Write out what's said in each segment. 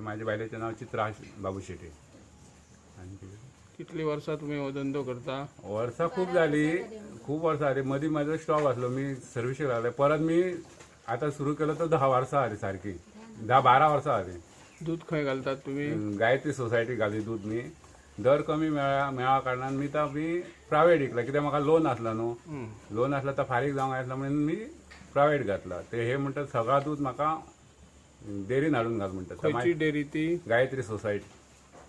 माझ्या बायलेचें नांव चित्रा बाबू शेटी. आनी कितें? कितली वर्सां तुमी हो धंदो करता? वर्सां खूब जाली, खूब वर्सां जाली. मदीं म्हाजो स्टॉप आसलो, मी सर्विशीक लागले. परत मी आतां सुरू केलो तो 10 वर्सां जाली सारकी, 10-12 वर्सां जाली. दूद खंय घालतात तुमी? गायत्री सोसायटी घाली दूद. मी दर कमी मेळ्ळा मेळ्ळा कारणान मी तो मी प्रायवेट विकला, कित्याक म्हाका लोन आसला न्हू. लोन आसला तो फारीक जावंक आसला म्हणून मी प्रायवेट घातला. ते हे म्हणटात सगळा दूद म्हाका डेरीन हाडून घाल म्हणटात. खंयची डेअरी ती? गायत्री सोसायटी.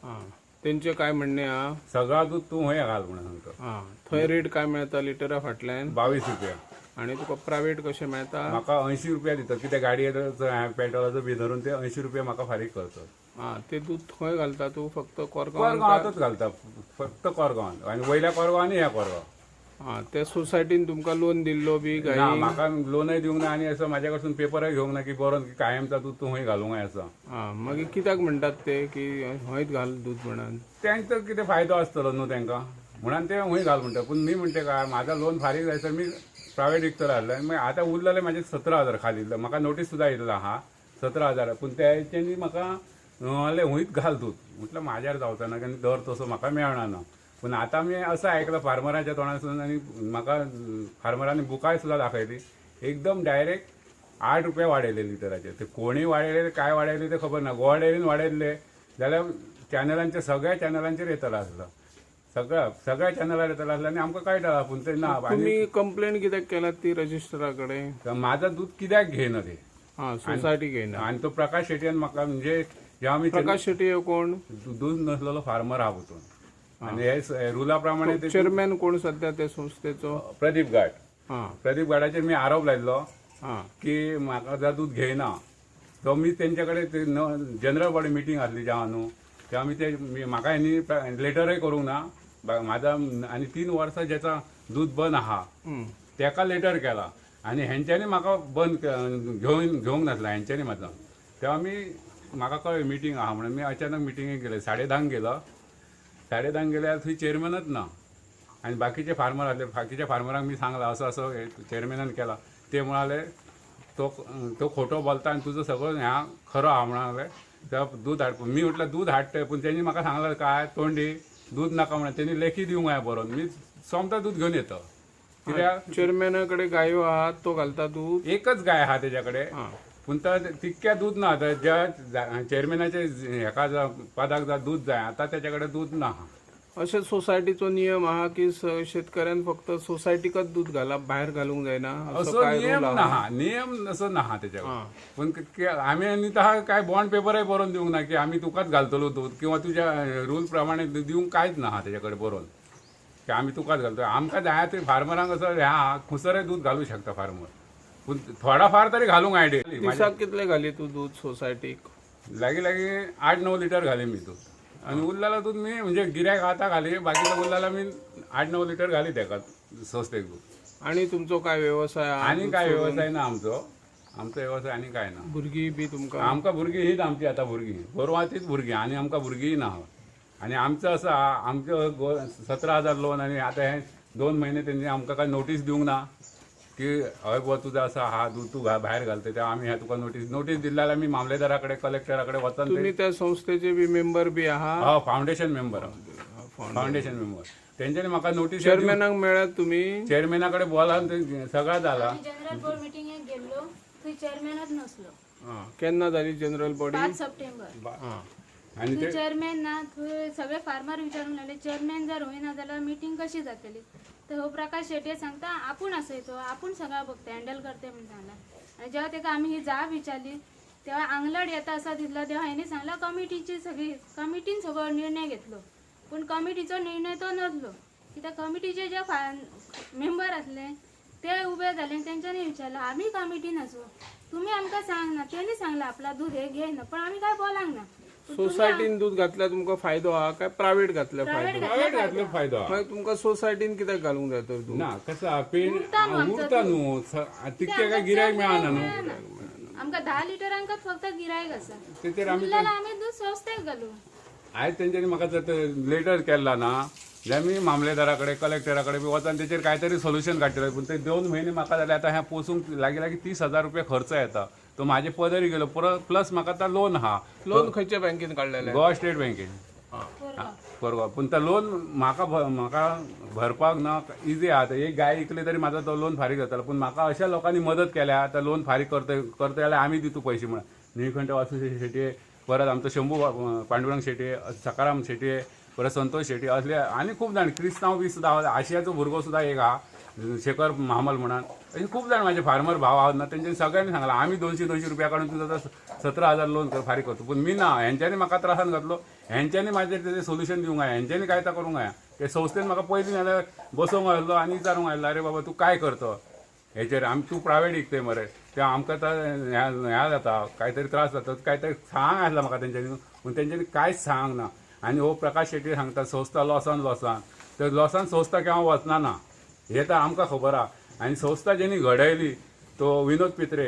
हा, तेंचे काय म्हणणे हा? सगळा दूद तूं हय घाल म्हणून सांगता. हा, थंय रेट काय मेळता लिटरा फाटल्यान? 22 रुपया. आणि तुका प्रायवेट कशें मेळता? म्हाका 80 रुपया दितात, कित्याक गाडयेचो पेट्रोलाचो बी धरून ते 80 रुपया म्हाका फारीक करतात. हा, ते दूध खंय घालता तूं? फक्त कोरगांवान? कोरगांवांतच घालता, फक्त कोरगांवांत आनी वयल्या कोरगांव आनी ह्या कोरगांव. हा, त्या सोसायटीन तुमकां लोन दिल्लो बी ना. गाई? म्हाका लोनय दिवंक ना आनी असो म्हाज्या कडसून पेपरय घेवंक ना की बरोवन की कायमचा दूद तूं खंय घालूंक जाय असो. हा, मागीर कित्याक म्हणटात ते की हंयच घाल दूद म्हणून? तेंचो कितें फायदो आसतलो न्हू तेंकां, म्हणून ते खंय घाल म्हणटा. पूण मी म्हणटे काय, म्हाजा लोन फारीक जायसर मी प्रायवेट विकतलो आसले आनी मागीर आतां उरलेले म्हाजे 17,000 खाली. म्हाका नोटीस सुद्दां येयल्लो आहा 17,000. पूण तेच्यांनी म्हाका म्हणलें हुंयच घाल दूद. म्हटलं म्हाज्यार जावचो ना, आनी दर तसो म्हाका मेळना ना. पूण आतां मी असं आयकलां फार्मराच्या तोंडासून आनी म्हाका फार्मरांनी बुकाय सुद्दां दाखयली, एकदम डायरेक्ट 8 रुपया वाडयले लिटराचे. ते कोणी वाडयले, काय वाडयले ते खबर ना. गोवा डेरीन वाडयल्ले जाल्यार चॅनलांचे, सगळ्या चॅनलांचेर येतलो आसलो, सगळ्या सगळ्या चॅनलार येतलो आसलो आनी आमकां कळटा. पूण ते ना आनी तुमी कंप्लेन कित्याक केलात ती रजिस्टरा कडेन? माझं दूध कित्याक घेयना ते. हा, सोसायटी घेयना. आनी तो प्रकाश शेटयान म्हाका म्हणजे जेव्हा मी प्रकाश शेट्टी हो कोण? दूध नसलेलो फार्मर हा वचून आनी हे रुला प्रमाणे ते चेअरमॅन कोण सध्या त्या संस्थेचो? प्रदीप गाट. प्रदीप गाडाचेर मी आरोप लायल्लो की म्हाका जर दूध घेयना तो. मी तेंच्या कडेन जनरल बॉडी मिटींग आसली जेव्हा न्हू, तेव्हा मी ते म्हाका हेंनी लेटरय करूंक ना. म्हाजा आनी 3 वर्सां ज्याचा दूध बंद आहा तेका लेटर केला आनी हेंच्यांनी म्हाका बंद घेवन घेवंक नासला हेंच्यांनी म्हाजो. तेव्हा मी म्हाका कळ्ळें मिटींग आहा म्हणून मी अचानक मिटिंगेक गेले. 10:30क गेलो. 10:30क गेल्यार थंय चेअरमॅनच ना आनी बाकीचे फार्मर आसले. बाकीच्या फार्मरांक मी सांगला, असं असं हे चेअरमॅनान केला. ते म्हणाले तो तो खोटो बोलता आनी तुजो सगळो ह्या खरो आहा म्हणाले. तेव्हा दूध हाड. मी म्हटलं दूध हाडटय, पूण तेणी म्हाका सांगलं काय तोंडी दूध नाका म्हणून. तेणी लेखी दिवंक जाय बरोवन, मी सोमता दूध घेवन येतो कित्याक. चेअरमॅना कडेन गायो आहात, तो घालता दूध? एकच गाय आहा तेच्या कडेन. पूण तो तितक्या दूध ना. आतां ज्या चेअरमॅनाचे हेका पदाक जा दूध जाय, आतां तेच्या कडेन दूध ना. अशें सोसायटीचो नियम आहा की शेतकऱ्यान फक्त सोसायटीकच दूध घालप, भायर घालूंक जायना, असो असो काय नियम रूल ना आहा? हा, नियम असो ना हा तेच्यावर. पूण आमी आनी तहा काय बॉन्ड पेपरय बरोवन दिवंक ना की आमी तुकाच घालतलो दूध किंवा तुज्या रूल प्रमाणे दिवंक कांयच ना हा तेच्या कडेन बरोवन की आमी तुकाच घालतो. आमकां जाय ते फार्मरांक असो ह्या खुसरय दूध घालू शकता फार्मर, पूण थोडा फार तरी घालूंक आयडिया. दिसाक कितले घाली तू दूध सोसायटीक? लागीं लागीं 8-9 लिटर घाली मी दूध आनी उरलेलं दूध मी म्हणजे गिऱ्हाईक आता घाली. बाकीचं उरलेलं मी 8-9 लिटर घाली तेका संस्थेक दूध. आणि तुमचो काय व्यवसाय आहा? आनी दूध काय सोडून? व्यवसाय ना आमचो. आमचो व्यवसाय आनी काय ना. भुरगीं बी तुमकां? आमकां भुरगीं हीच आमची आतां भुरगीं, गोरवां तीच भुरगीं आनी आमकां भुरगींय ना. आनी आमचो असो आहा, आमचो 17,000 लोन आनी आतां हे 2 म्हयने तेंणी आमकां काय नोटीस दिवंक ना की हय बुवा तुजो असो आहा दूध तूं भायर घालता. तेव्हा आमी ह्या तुका नोटीस नोटीस दिली जाल्यार आमी मामलेदारा कडेन, कलेक्टरा कडेन वचून तुम्ही त्या संस्थेचे बी मेंबर बी आहा? हय, फावंडेशन मेंबर, फावंडेशन मेंबर. तेंच्यांनी म्हाका नोटीस चेअरमॅनाक मेळ्ळ्यात तुमी? चेअरमॅना कडेन बोलान, ते सगळं जाला. आमी जनरल बोर्ड मिटिंगेक गेल्लो, थंय चेअरमॅनच नसलो. हा, केन्ना जाली जनरल बॉडी? 5 सप्टेंबर. आनी थंय ते चेअरमॅन ना. थंय सगळे फार्मर विचारूंक लागले, चेअरमॅन जर होयना जाल्यार मिटींग कशी जातली? तर हो प्रकाश शेट्ये सांगता, आपूण आसय तो, आपूण सगळं बघता, हँडल करते म्हणून सांगला. आनी जेव्हा तेका आमी ही जाप विचारली तेव्हा आंगलट येता असा दिसला. तेव्हा हेणी सांगला, कमिटीची सगळी कमिटीन सगळो निर्णय घेतलो. पूण कमिटीचो निर्णय तो नसलो, कित्याक कमिटीचे जे मेंबर आसले ते उबे जाले आनी तेंच्यांनी विचारलं, आमी कमिटीन आसो, तुमी आमकां सांगना. तेणी सांगला आपला दूध हे घेयना, पण आमी काय बोलांक ना. पूण तुमी सोसायटीन दूध घातल्यार तुमकां फायदो आहा काय प्रायव्हेट घातल्यार प्रायव्हेट फायदो? प्रायव्हेट घातलं फायदो आहा. मागीर तुमकां सोसायटीन कित्याक घालूंक जाय तर दूध? ना, कसं आहा, पेन उरता न्हू आमचं. उरता न्हू, तितकें काय गिरायक मेळना न्हू. आमकां 10 लिटरांकाच फक्त गिरायक आसा. तेचेर आमी उरलेलें आमी दूध संस्थेक घालू. आयज तेंच्यांनी म्हाका जर लेटर केला ना जाल्यार मी मामलेदारा कडेन, कलेक्टरा कडेन बी वचून तेचेर काय तरी सोल्युशन काडटले. पूण ते 2 म्हयने म्हाका जाले आतां हें पोसूंक लागीं लागीं 30,000 रुपया खर्च येता. तो म्हाजे पदरी गेलो. परत प्लस म्हाका आतां लोन आहा. लोन खंयच्या बँकेन काडलेलें? गोवा स्टेट बँकेन. बरोबर, पूण तो लोन म्हाका म्हाका भरपाक ना इजी आहा. आतां एक गाय इकली तरी म्हाजो तो लोन फारीक जातालो. पूण म्हाका अशा लोकांनी मदत केल्या, आतां लोन फारीक करतय करतय जाल्यार आमी दितू पयशे म्हणून. निळकंठ वासू शेटये, परत आमचो शंभू पांडुरंग शेटये, सकाराम शेटये, परत संतोष शेटये, असले आनी खूब जाण क्रिस्तांव बी सुद्दां आहा. आशियाचो भुरगो सुद्दां एक आहा, शेखर म्हामल म्हणून. अशे खूब जाण माझे फार्मर भाव आहात ना, तेंच्यांनी सगळ्यांनी सांगलां आमी 200-200 रुपया काडून तुजो आतां 17,000 लोन फारीक करता. पूण मी ना, हेंच्यांनी म्हाका त्रासान घातलो, हेंच्यांनी म्हाजेर तेजें सोल्युशन दिवंक जाय, हेंच्यांनी काय तर करूंक जाय. ते संस्थेन म्हाका पयलीं नाल्यार बसोवंक आयलो आनी विचारूंक आयलो, अरे बाबा तूं काय करता हेचेर, आमी तूं प्रायवेट इकतय मरे, ते आमकां आतां ह्या जाता, काय तरी त्रास जाता, काय तरी सांग आसला म्हाका तेंच्यांनी. पूण तेंच्यांनी कांयच सांग ना. आनी हो प्रकाश शेट्टी सांगता संस्था लॉसान लॉसान, तर लॉसान संस्था केन्ना वचना ना, हे तर आमकां खबर आहा. आनी संस्था जेणी घडयली तो विनोद पित्रे,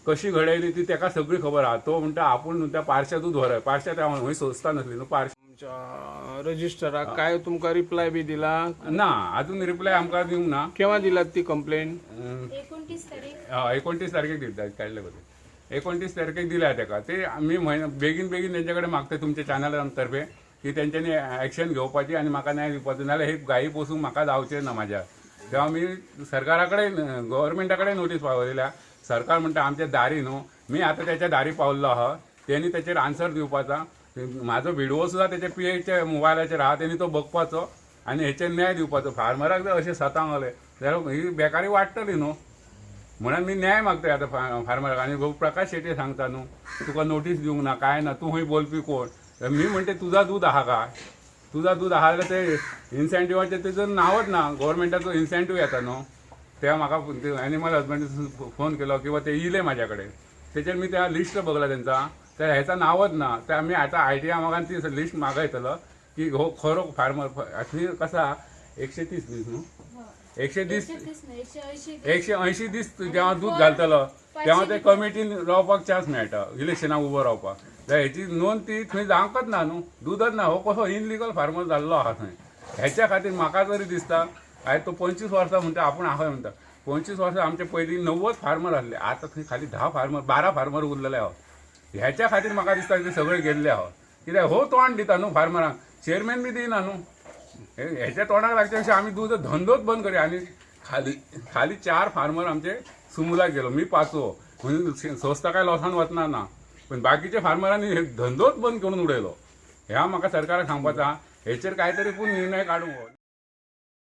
कशी घडयली ती तेका सगळी खबर आहा. तो म्हणटा आपूण म्हणटा पारशा दूद व्हरय, पारशा त्या हूंय संस्था नासली न्हू पारशा. तुमच्या रजिस्टराक काय तुमकां रिप्लाय बी दिला? ना, अजून रिप्लाय आमकां दिवंक ना. केव्हा दिलात ती कंप्लेन? 29 तारीख. हय, 29 तारखेक दिल्या, काडले पळय, 29 तारखेक दिल्या तेका. ते आमी म्हयनो बेगीन बेगीन तेंचे कडेन मागता तुमच्या चॅनला तर्फे की तेंच्यांनी एक्शन घेवपाची आनी म्हाका न्याय दिवपाचो, नाल्यार ही गायी पोसूंक म्हाका जावचें ना म्हाज्या. तेव्हा आमी सरकारा कडेन, गव्हर्मेंटा कडेन नोटीस पावयल्या. सरकार म्हणटा आमच्या दारी न्हू, मी आतां त्याच्या दारी पावल्लो आहा, तेणी तेचेर आन्सर दिवपाचा. म्हाजो विडिओ सुद्दां तेच्या पी एच्या मोबायलाचेर आहा, तेणी तो बघपाचो आनी हेचेर न्याय दिवपाचो. फार्मराक जर अशें सतांक लागले जाल्यार ही बेकारी वाडटली न्हू, म्हणून मी न्याय मागतोय आतां फार्मराक. आनी भाऊ प्रकाश शेट्ये सांगता न्हू तुका नोटीस दिवंक ना काय ना, तूं खंय बोलपी कोण? तर मी म्हणटे तुझा दूद आहा काय? तुझा दूद आहा जाल्यार ते इन्सेंटिवाचें तेजो नांवच ना. गव्हर्मेंटाचो इन्सेंटीव येता न्हू, तेव्हा म्हाका एनिमल हजबंड फोन केलो किंवा ते इले म्हाज्या कडेन, तेचेर मी त्या लिस्ट बघला तेंचा, तर हेचा नांवच ना. तर आमी आतां आयडिया म्हाका ती लिस्ट मागयतलो की हो खरो फार्मर थंय कसा 130 दीस न्हू, 130. 130 न्हय, 180. 180 दीस जेव्हा दूध घालतलो तेव्हा ते कमिटीन रावपाक चान्स मेळटा, इलेक्शनाक उबो रावपाक. जाल्यार हेची नोंद ती थंय जावंकच ना न्हू, दूदच ना. हो कसो इनलिगल फार्मर जाल्लो आहा थंय. हेच्या खातीर म्हाका तरी दिसता, आयज तो 25 वर्सां म्हणटा आपूण आहा म्हणटा, 25 वर्सां आमचे पयलीं 90 फार्मर आसले, आतां थंय खाली 10 फार्मर, 12 फार्मर उरलेले आहा. ह्याच्या खातीर म्हाका दिसता ते सगळे गेल्ले आहा, कित्याक हो तोंड दिता न्हू फार्मरांक, चेअरमॅन बी दिना न्हू. हेच्या तोंडाक लागच्या पेक्षा आमी दूद धंदोच बंद करूया. आनी खाली खाली चार फार्मर आमचे सुमुलाक गेलो, मी पांचवो, म्हणून संस्था काय लॉसान वचना ना, पण बाकीच्या फार्मरांनी हे धंदोच बंद करून उडयलो. ह्या म्हाका सरकाराक सांगपाचो आहा, हेचेर काय तरी पूण निर्णय काडूंक.